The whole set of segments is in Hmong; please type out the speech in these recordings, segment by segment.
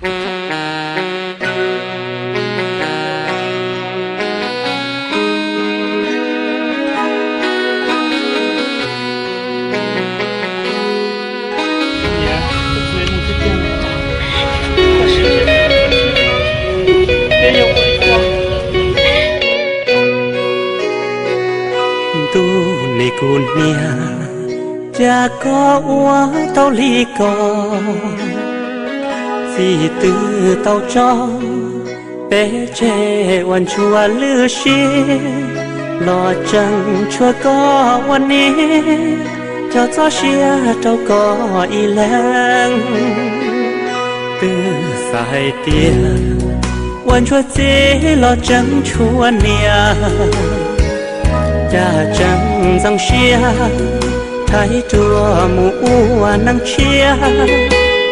Ntuj, ne kuv niam, cas koj ua tau li ko? Txij twg tau tso peb tseg ua ntsuag lwj siab, los tseem tshuav koj ua niam, coj txoj sia rau koj ib leeg. Twb xav hais tias ua ntsuag txiv los tseem tshuav niam, cas tseem ntxeev siab thaiv ruam mus ua neeg tshiab,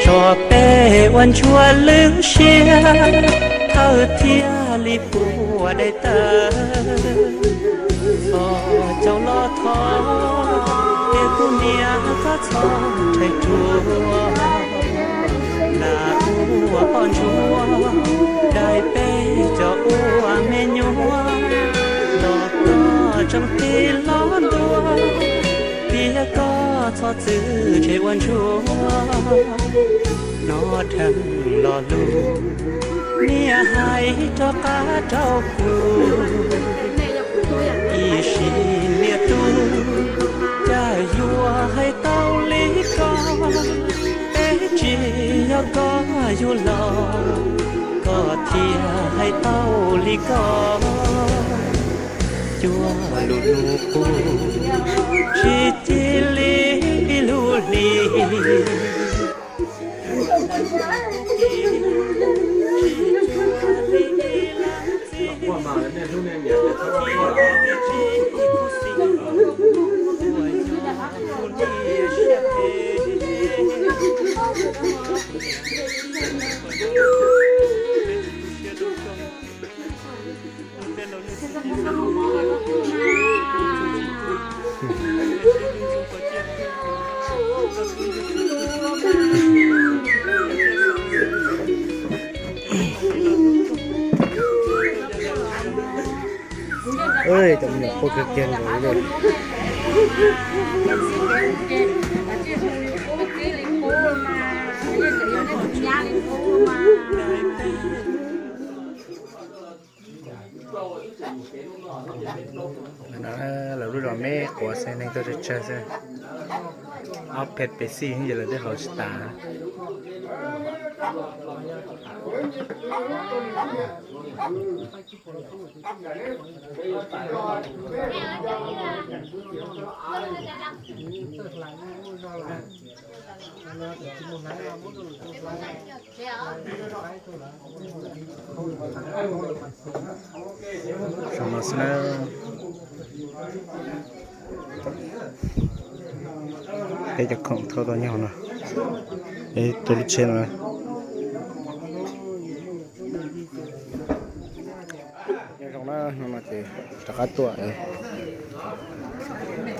tso peb ua ntsuag lwj siab, thawj thiaj li puas daim tawv. Txog caum los thov, tias kuv niam koj txhob rhais ruam, lam ua poj ntsuag dai peb cov ua me nyuam, los koj tseem tig los ntua, tias koj txhob txwv tseg ua ntsuag, hnov dheev lo lus niam hais rov qab rau kuv. Ib sim niam tub, cas yuav hais tau li ko? Peb tsis yog koj yug los, koj thiaj hais tau li ko. Cuag lub nus qub, tsis cia li ib lub hli. Cov me nyuam quaj kiag kiag nkaus li. Lawv lub zos me quav xwb, neeg tuaj tsawg tsawg xwb. Ob peb pes xij ces lawv twb haus tsis tas. Peb cov khoom thauj tau nyob hauv no, peb tus lub tsheb no. Nyob zoo na, hnub no ces rov qab tuaj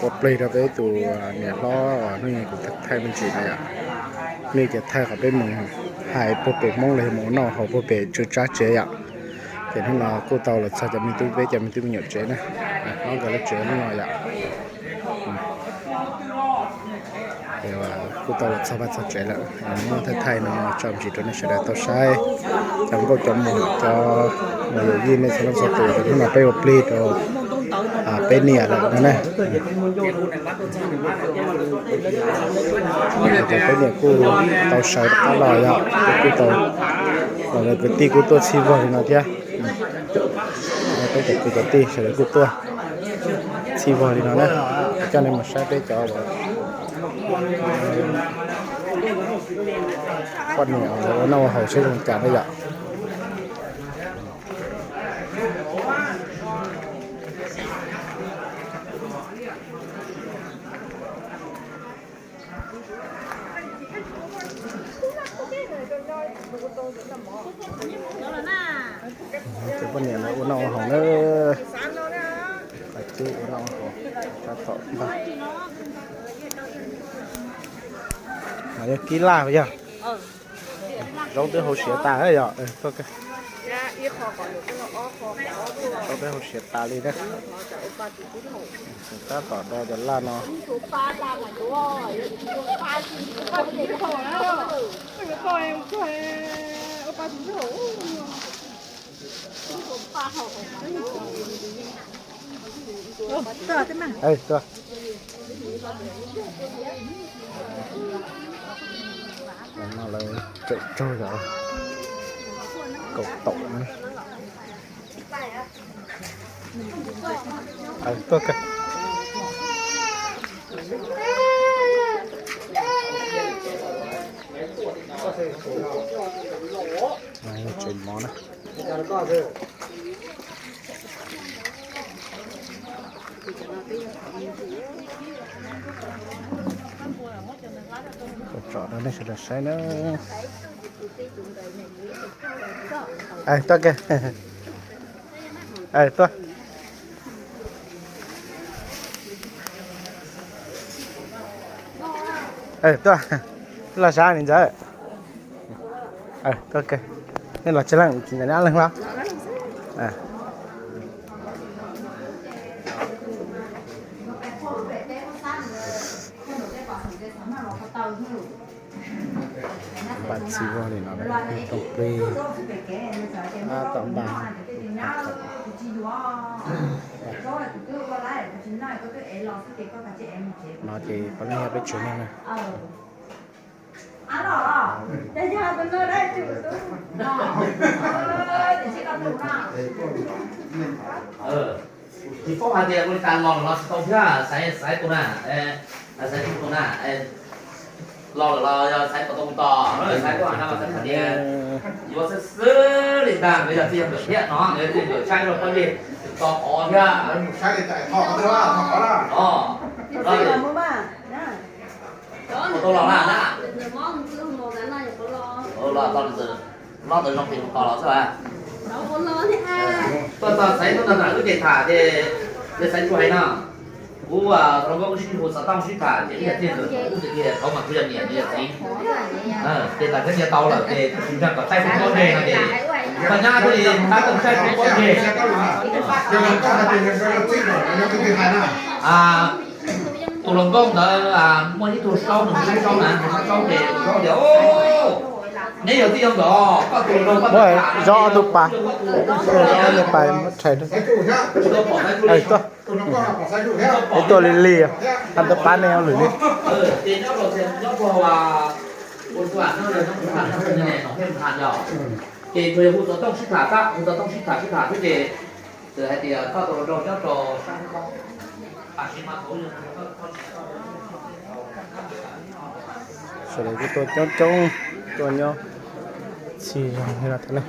ua plig rau peb tus niam hlob uas hnub no kuv thaij me ntsis no yom. Nws ces thaij qhov peb mus hais puag pem Hmoob los yog mus ua noj haus puag pem tswv tsab tsev yom. Ces hnub no kuj tau los txog cov me tub, peb cov me tub me nyuam tsev na, hlob nkawd lub tsev hnub no yom. Ces kuj tau los txog vaj txog tsev lawm, muab thaij thaij no tso me ntsis rau nej sawv daws tau saib. Cov nkauj cov muam, cov muam yawm yij nej txhua leej txhua tus, hnub no peb ua plig rau peb niam lawm no na. Ces peb niam kuj tau sawv rov qab los yom, kuj tau, lawv kwv tij kuj tuaj txhij vog li no thiab. Peb cov kwv cov tij sawv daws kuj tuaj txhij vog li no na. Coj nej mus saib peb cov poj niam ua noj ua haus seb zoo cas na yom. Cov poj niam lawv ua noj ua haus na. Qhov cub ua noj ua haus tab tom ntag. Mas yog kib laj yog. Zaub twb hau siav tas yom. Zaub twb hau siav tas li na. Tab tom do cov laj no. Tuaj. No lawv tseem raug yog kaum taum na. Tuaj. Tsev mov na. Tsom rau nej sawv daws saib na. Tuaj kiag. Tuaj. Tuaj. Los saib ni ntxawm. Tuaj kiag. Nej los tsis leej, tsis ntawm nab leeg los. Npaj txhij vog li no, rooj plig, tab tom npaj. No ces puav leej yog peb tsev neeg na. Tsis paub hais tias ua li cas los lawm los tsis tau thiab, xaiv, xaiv tus na, xaiv tus na, los lawm los yog xaiv kom tau mus tos, xaiv tuaj no mas xaiv hais tias yuav xwb xwb li ntag, nkawd yog txij nkawm thiab no, nkawd txij nkawm saib rau pob zeb, tos qhov thiab. Ua tau los na na. Los tau los ntawd zoo ces mus tos los xwb. Tuaj txog xaiv tuaj ntawm wb ces tham ces, ces xaiv tsuas hais no. Kuv hluas nkauj wb sib hu xov tooj sib tham ces ib yam txij nkawm wb ces tias thaum mas kuv yog niam nws yog txiv. Ces tham thiab nyias tau lawm ces kuv tsis ntseeg kom saib kuv pob ntseg no ces koj nyab thiaj li tab tom saib kuv pob ntseg. Tus hluas nkauj ntawd muaj ib tug saub, nws hu saub na, hu saub ces saub tias, neb yog tij yog nkawm, koj tus hluas nkauj, muab zov ob tug pas, zov ob tug pas, tuaj, tuaj li li, hab tuaj pab nej ob lwm li. Ces nyob rau, nyob rau, ces tsuas yog hu xov tooj sib tham, hu xov tooj sib tham sib tham xwb ces txawm hais tias koj tus hluas nraug nyob rau sab, sawv daws kuj tuaj coob coob, tuaj nyob txhij zog li no thiab ne.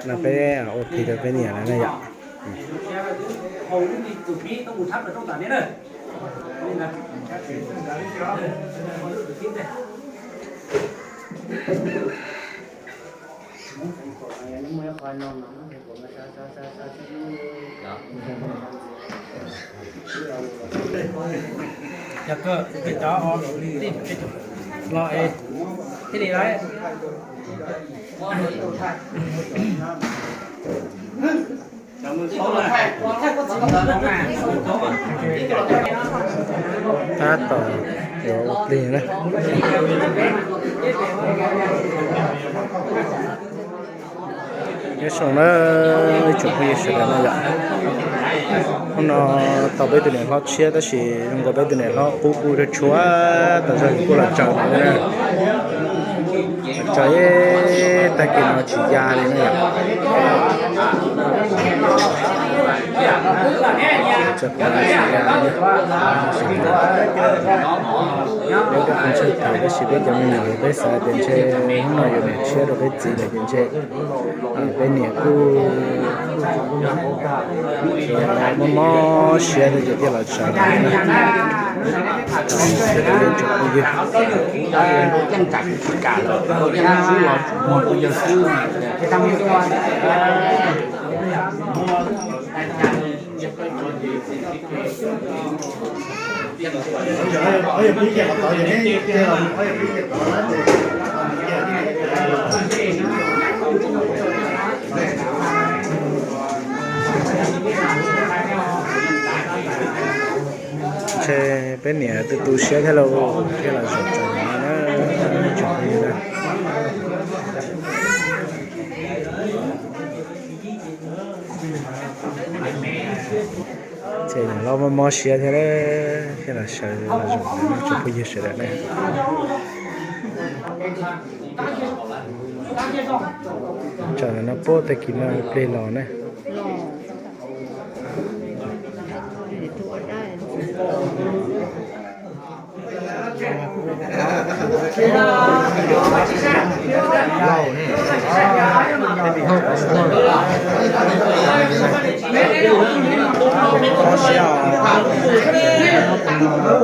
No peb ua plig rau peb niam lawv ne yom. Cov kawm peb cov os, los es thiaj li lawm. Tab tom yuav ua plig na. Nyob zoo na ib tsoom phooj ywg sawv daws no yom. Hnub no tau peb tus niam hlob tshiab tab sis zoo nkaus peb tus niam hlob qub qub tshua tshua, tas zog kuj los tsaws no na. Tsaws tag kis no tsis ya li na yom. Peb cov phooj ywg sawv daws, peb cov me nyuam los peb xav tias ntshe hnub no yuav mus tshiab rau peb txiv lawm ces ntshe peb niam kuj mob mob siab thiab ces thiaj los tsaws na. Tsoom phooj ywg. Ntshe peb niam tu tu siab thiab lauj, thiaj los zaum tsaws no na, tsoom phooj ywg na. Ces los mob mob siab thiab, thiaj los sawv los zaum no tsoom phooj ywg sawv daws na. Tsaws no puag tag kis no plig los na.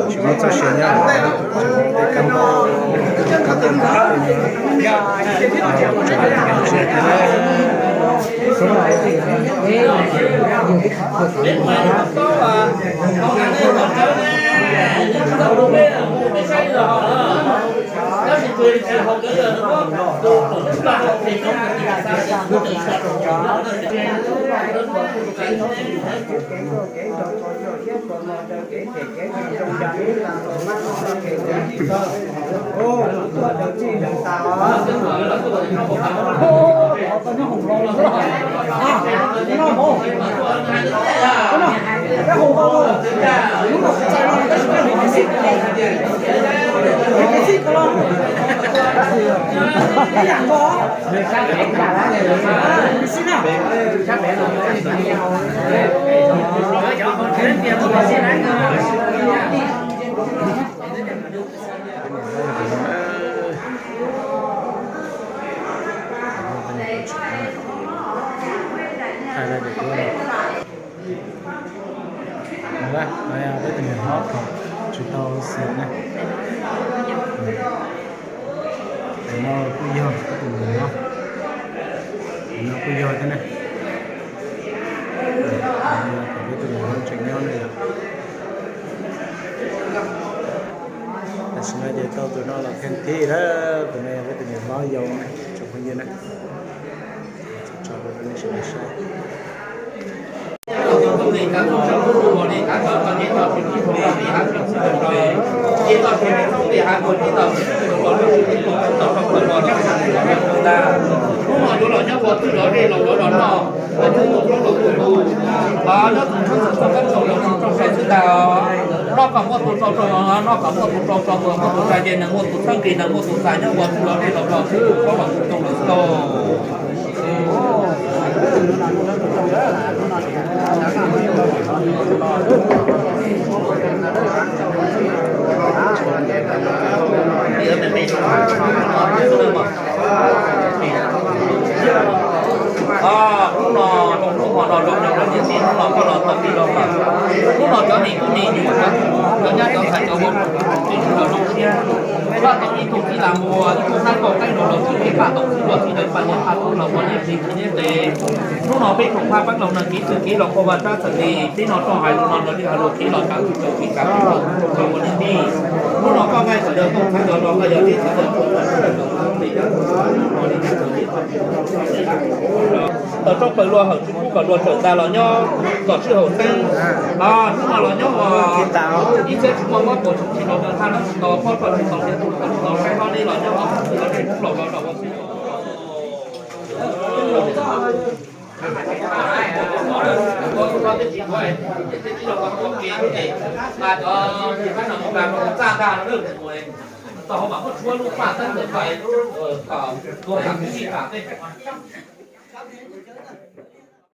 Tsis muaj txoj sia nyob, tej kab mob, kab mob tej nyob, tsaws ntsia thiab. Peb tus niam hlob thaum tsis tau xiam ne. Tus no kuj yog peb tus niam hlob, tus no kuj yog thiab ne. Peb tus niam hlob tseem nyob ne yom. Tam sim no ces tau tus no los thib na, tus no yog peb tus niam hlob yau ne, tsoom phooj ywg na. Tso rau nej sawv daws saib. Hnub no yuav los nyob ua twj lom zej los lov zog noj, ua twj ua koob los ua tus, nyob tus txheeb txheem txog kab tsaus los tsis tso sai xwb ntag. Noj kom muaj tus tso tso, noj kom muaj tus tso tso, muaj tus tsa ces neeg muaj tus txheeb ces neeg muaj tus txais nyob ua twj lom zej los lov xwb, koob los tus tau lawm xwb lauj. Hnub no rau hnub hmo no zoo nyob rau niam txiv, hnub no koj los tau pib zoo lawm. Hnub no cov niam tub niam nyuam cov tub cov nyab cov ntxhais cov vauv tsis tau zoo thiab. Koj tau ib tug txiv lam muag ib tug hnab kauj qaib rau los txhib peb pam tau txhib los txhib lawv pam niam pam tub los ua niam txiv txiv niam txiv. Hnub no peb tsoom phaj peeb los nag kev txwj kev los koj vaj tsab txawm li peb no roj hais lus no los li hais lus kev los kav txwj kav kev kav peb tsoom phaj los ua niam txiv. Hnub no koj nqaij sawv daws tooj txhab cov no koj yog teb txhab cov txhua tus sawv daws los ua peb cov txhua tus no li txhua tus. Tawm rooj plaws luag hawm tsis pub kom luag tawm ntxa los nyob kom sij hawm xeeb. Hnub no los nyob ua ib txhiab tsis muaj mob puas tsis los nyob thaj no tsis tau pob tso tsis tau ntiav tus tau tsis tau saib hlob li los nyob ua peb cov txhua tus los los ua peb cov txhua tus.